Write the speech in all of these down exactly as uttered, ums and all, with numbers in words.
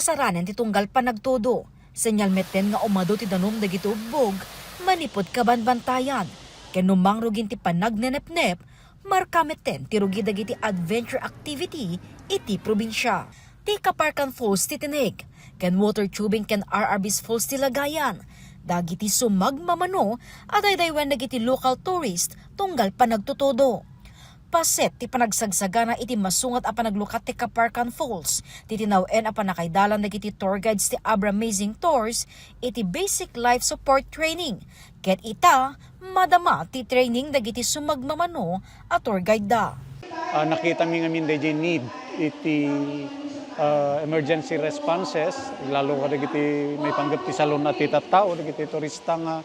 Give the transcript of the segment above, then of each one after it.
Saranen ti tunggal panagtudo, senyal metten nga umadu ti danum dagiti ubbog manipud kabanbantayan, ken no mangrugin ti panagnenepnep, marka metten ti rugi dagiti adventure activity iti probinsia. Ti Kaparkan Falls ti tinig, ken water tubing ken R R Bs Falls ti lagayan, dagiti sumagmamano a daydaywen dagiti local tourist tunggal panagtutudo. Paset ti panagsagsagana iti masungat a panaglukat ti Kaparkan Falls, ti tinaw-en a pannakaidalan dagiti tour guides ti Abra Amazing Tours iti basic life support training. Ket ita, madama ti training dagiti sumagmamano a tour guide da. Ah, nakita mi ngamin dayjay need iti, ah, emergency responses, lalo kadagiti maipanggep ti salun-at ti tattao, dagiti turista nga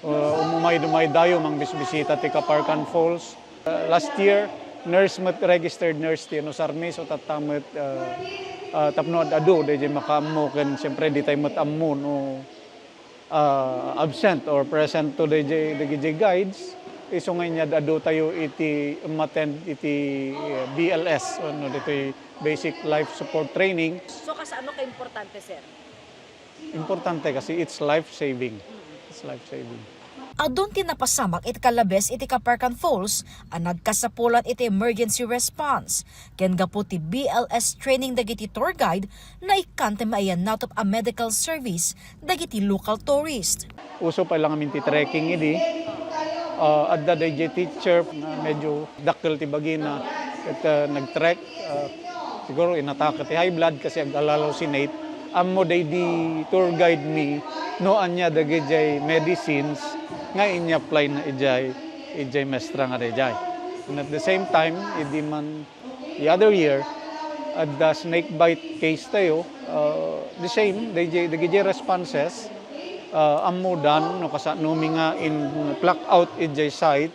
Uh, umumay-dumaydayo mangbisbisita ti Kaparkan Falls. Uh, last year, nurse met, registered nurse ti inusar mi, so tatta met, uh, uh, tapno ad-adu dayjay makaammo ken siyempre ditay met ammo no, uh, absent or present to dayjay, dagijay guides. Isu nga inyad-adu tayo iti umattend iti, uh, B L S, ano, ditoy basic life support training. So, kasano ka importante, sir? Importante kasi it's life-saving. It's life-saving. Adun ti napasamak iti kalabes iti Kaparkan Falls a nagkasapulan iti emergency response, ken gapu ti B L S training dagiti tour guide, naikkan ti maiyannatup a medical service dagiti local tourist. Uso pay lang amin ti trekking idi. Ah, adda dayjay teacher nga medyo dakkel ti bagina, ket, ah, nag-trek. Ah, siguro inatake ti high blood kasi ag-alalosinate. Ammo daydi tour guide mi no ania dagijay medicines nga inya-apply na ijay, ijay maestra nga dayjay. And at the same time, idi man the other year, adda snake bite case tayo, ah, the same, dagijay, dagijay responses, ah, ammodan no kasano mi nga in-pluck out ijay site,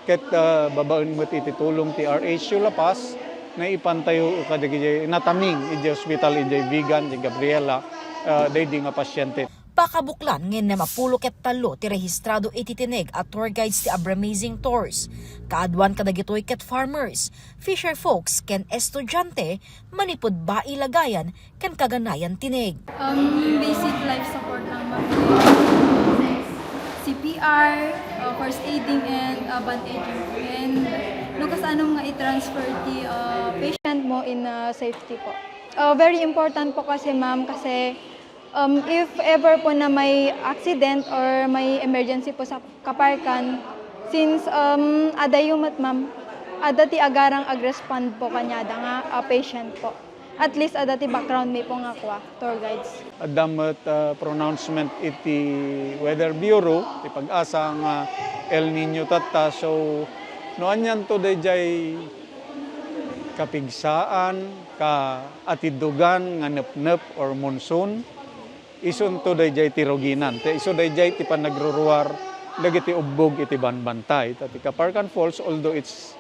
ket, ah, babaen met iti tulong ti R H U La Paz, naipan tayo kadagijay nataming ijay hospital, ijay Vigan, ijay Gabriela, ah, daydi nga pasyente. Pakabuklan nga innem a pulo ket tallo ti rehistrado iti tinig a tour guides ti Abramazing Tours. Kaaduan kadagitoy ket farmers, fisher folks, ken estudiante manipud bai lagayan ken kaganayan tinig. Um, basic life support lang, ma'am. C P R, uh, first aiding, and, uh, bandaging. And no kasano nga i-transfer ti, uh, patient mo in, uh, safety po. Uh, very important po kasi, ma'am, kasi Um, if ever po na may accident or may emergency po sa Kaparkan, since, um, adayo met, ma'am, adda ti agarang ag-respond po kaniada nga, ah, patient po. At least adda ti background mi po nga kua, tour guides. Adda met, ah, pronouncement iti Weather Bureau, ti PAGASA nga El Niño tatta. So, no anianto dayjay kapigsaan, ka atidugan nga nepnep or monsoon, isunto dayjay ti ruginan. Te, isu dayjay ti panagruruar dagiti ubbog iti banbantay. Ta ti Kaparkan Falls, although it's,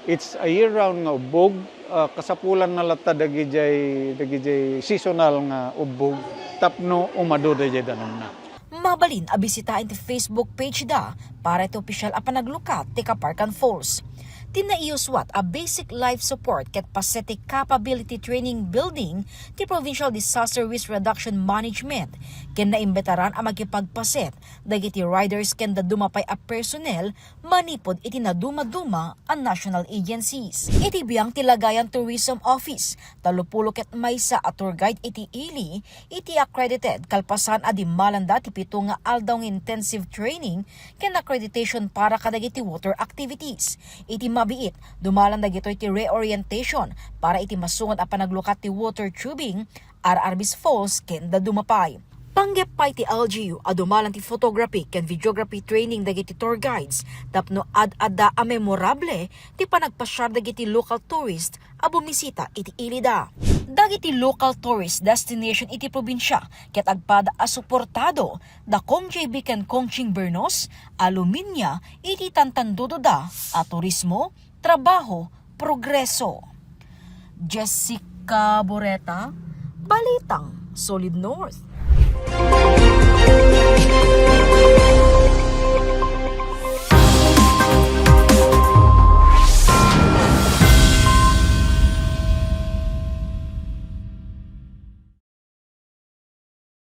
it's a year-round nga ubbog, ah, kasapulanna latta dagijay, dagijay seasonal nga ubbog tapno umadu dayjay danumna. Mabalin a bisitaen ti Facebook page da para iti opisyal a panaglukat ti Kaparkan Falls. Ti naiyuswat a basic life support ket paset ti capability training building ti Provincial Disaster Risk Reduction Management ken naimbitaran a makipagpaset dagiti riders ken dadduma pay a personnel manipud iti nadumaduma a national agencies. Iti biang ti Lagayan Tourism Office, tallopulo ket maysa a tour guide iti ili iti accredited kalpasan a dimmalanda ti pito nga aldaw nga intensive training ken accreditation para kadagiti water activities. Iti mabiit, dumalan dagitoy ti reorientation para iti masungot a panaglukat ti water tubing, R R Bs Falls, ken dadduma pay. Panggep pay ti L G U a dumalan ti photography ken videography training dagiti tour guides tapno ad-adda a memorable ti panagpasiar dagiti local tourist a bumisita iti ilida. Dagiti local tourist destination iti probinsia ket agpada a suportado da Kong J B ken Kong Ching Bernos a luminya iti tantandudoda a turismo, trabaho, progreso. Jessica Boreta, Balitang Solid North.